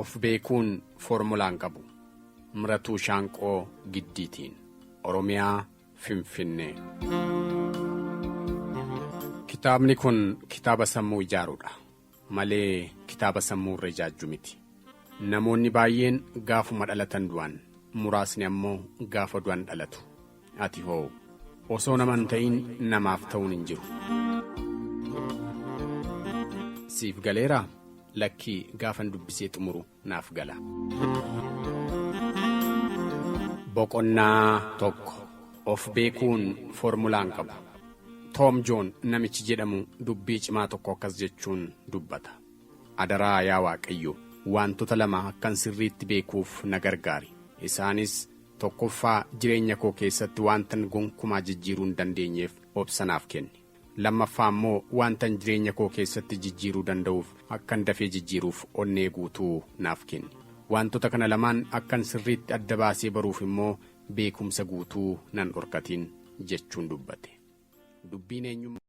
Of beekuun foormulaan qabu. Miratuu Shaanqoo Giddiitiin. Oromiyaa Finfinnee. Kitaabni kun kitaaba sammuu ijaaruudha malee kitaaba sammuu irra ijaajju miti. Namoonni baay'een gaafuma dhalatan du'an, muraasni ammoo gaafa du'an dhalatu. Ati hoo? Osoo nama hin ta'in namaaf ta'uun hin jiru. Siif galeeraa? Lakkii gaafan dubbisee xumuru naaf gala. Boqonnaa tokko Of beekuun foormulaan qabu. Toom Joon namichi jedhamu dubbii cimaa tokko akkas jechuun dubbata. Adaraa yaa Waaqayyo, waantota lama akkan sirriitti beekuuf na gargaari. Isaanis, tokkoffaa jireenya koo keessatti waantan gonkumaa jijjiiruu hin dandeenyeef obsa naaf kenni. Lammaffaa immoo waantan jireenya koo keessatti jijjiiruu danda'uuf akkan dafee jijjiiruuf onnee guutuu naaf kenni. Waantota kana lamaan akkan sirriitti adda baasee baruuf immoo beekumsa guutuu nan dhorkatin jechuun dubbate. Dubbiin eenyummaa.